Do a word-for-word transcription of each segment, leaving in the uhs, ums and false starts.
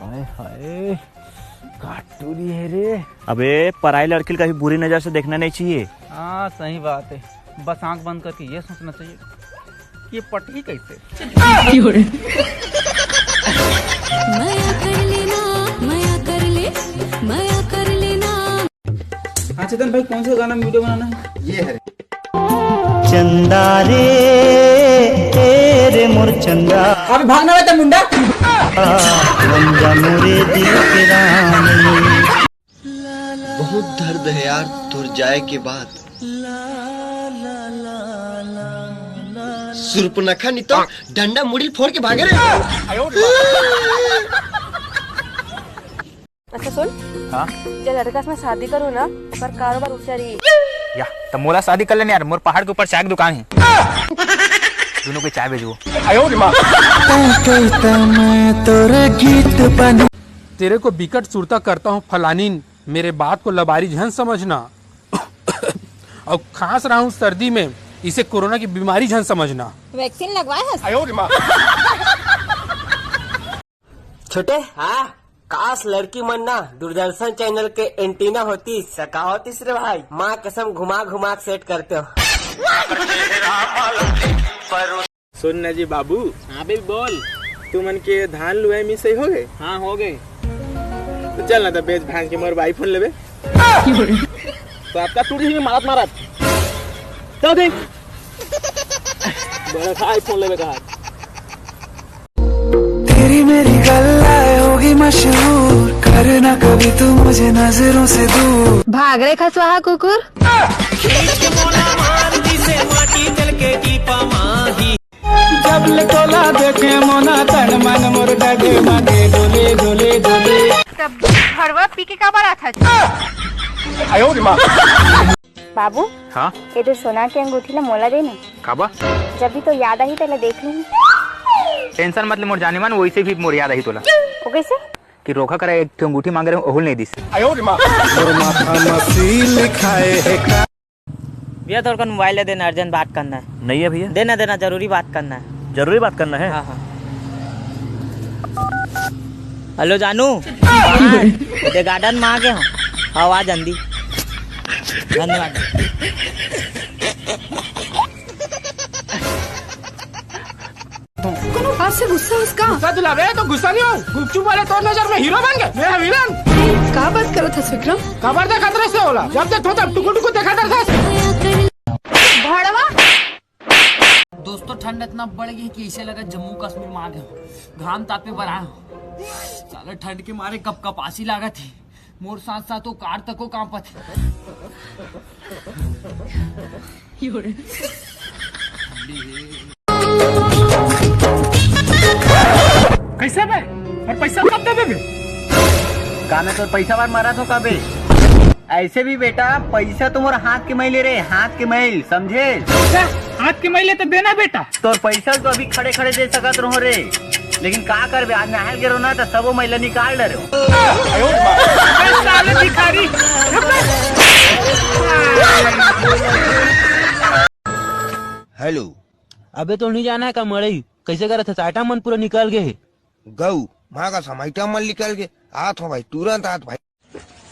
हाय हाय, का टूरी है रे। अबे, पराई लड़की ल कभी बुरी नजर से देखना नहीं चाहिए। हाँ, सही बात है। बस आंख बंद करके ये सोचना चाहिए कि ये पटही कैसे। मया कर लेना, मया कर ले, मया कर लेना। हाँ चेतन भाई, कौन सा गाना में वीडियो बनाना है? ये है। चंदा रे, ए रे मोर चंदा। अभी भागना रहता मुंडा। बन जा मोरे दिल के रानी। बहुत दर्द है यार तोर जाए के बाद। सुर्पनखा नहीं तो डंडा मुड़ी फोड़ के भागे रे। अच्छा सुन। हाँ? जे लड़का से मैं शादी करूँ ना, पर कारोबार ऊंचा रही। या, तो मोला शादी कर लेने यार, मोर पहाड़ के ऊपर चाय की दुकान है। दोनों को चाय भेजो। तेरे को बिकट सुरता करता हूँ फलानीन, मेरे बात को लबारी झन समझना। और खांस रहा हूँ सर्दी में, इसे कोरोना की बीमारी झन समझना। वैक्सीन लगवाए हस? छोटे, हाँ? काश लड़की मन ना दूरदर्शन चैनल के एंटीना होती, सका होतीस रे भाई। माँ कसम घुमा घुमा के सेट करते हो। सुन ना जी बाबू। हाँ बे बोल। तुमन के धान लुआई मिसई हो गए? हाँ हो गए। तो चल ना, तो बेच भांज के मोर आईफोन लेबे। तो आपका टूट ही मारत मारत। चल दे। बड़ा था आईफोन लेबे कहा। तेरी मेरी गल्ला होगी मशहूर, करना कभी तू मुझे नजरों से दूर। भाग रे खसवाहा कुकुर। खींच के मोला मार दिसे माटी जल के टीपा माही। जब ले तोला देखे मोना तन मन मोर डगे मगे डोले डोले डोले। तब भड़वा पी के काबर आथा? बाबू, हाँ? ये जो सोना के अंगूठी ला मोला दे ना। काबर? जब भी तो याद आही तेला देख लूंगी। टेंशन मत ले मोर जानी मन, वैसे भी मोर याद आही तोला। वो कैसे? कि रोखा करा एक ठो अंगूठी मांगे रहे, ओहू ल नहीं दिस। भैया तोर कन मोबाइल है, देना, अर्जेंट बात करना है। नहीं है भैया। देना, देना, जरूरी बात करना है। जरूरी बात करना है? हाँ, हाँ। हेलो जानू। हाँ, ये गार्डन में आ गए हो। हाँ, आ जल्दी। धन्यवाद। कोनो बात से गुस्सा हस का? गुस्सा दिलावे तो गुस्सा नहीं हो। गुपचुप वाले तोर नजर में हीरो बन गए, मैं विलन। ए, का बात करत हस विक्रम? काबर देखत रहे से होला? जब देखो तब टुकुर टुकुर देखत रहे से। भड़वा। दोस्तों, ठंड इतना बढ़ गई कि इसे लगा जम्मू कश्मीर में आ गए हो। घाम तापे बर आए हो। साला ठंड के मारे कप कपासी लागत है। मोर साथ साथ वो कार तको कांपत है। कैसे बे? और पैसा कब देबे बे? का मैं तोर पैसा बर मरत हो का बे? ऐसे भी बेटा, पैसा तो मोर हाथ के मैल रे, हाथ के मैल, समझे? अच्छा, हाथ के मैल तो देना बेटा। तोर पैसा तो अभी खड़े खड़े दे सकत रहो रे, लेकिन का करबे, आज नहाय गेरो ना तो सबो मैला निकाल डरे। अबे साले भिखारी। हेलो। अबे तो नहीं जाना है का मड़ई? कैसे करत है? आइटम मन पूरा निकल गए है। गऊ, माँ का समाइटा मन निकल गए। आत हो भाई, तुरंत आत भाई।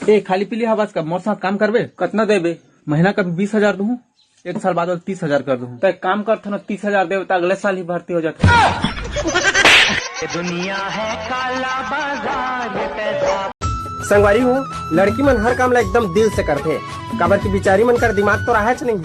ए, खाली पीली हवस का, मोर साथ काम करबे? कतना देबे? महीना का बीस हजार दूँ, एक साल बाद तीस हजार कर दूँ। तो एक काम कर, थोड़ा तीस हजार देबे तो अगले साल ही भर्ती हो जाते। संगवारी हो, लड़की मन हर काम ला एकदम दिल से करथे, काबर कि बिचारी मन कर दिमाग तो राहच नहीं।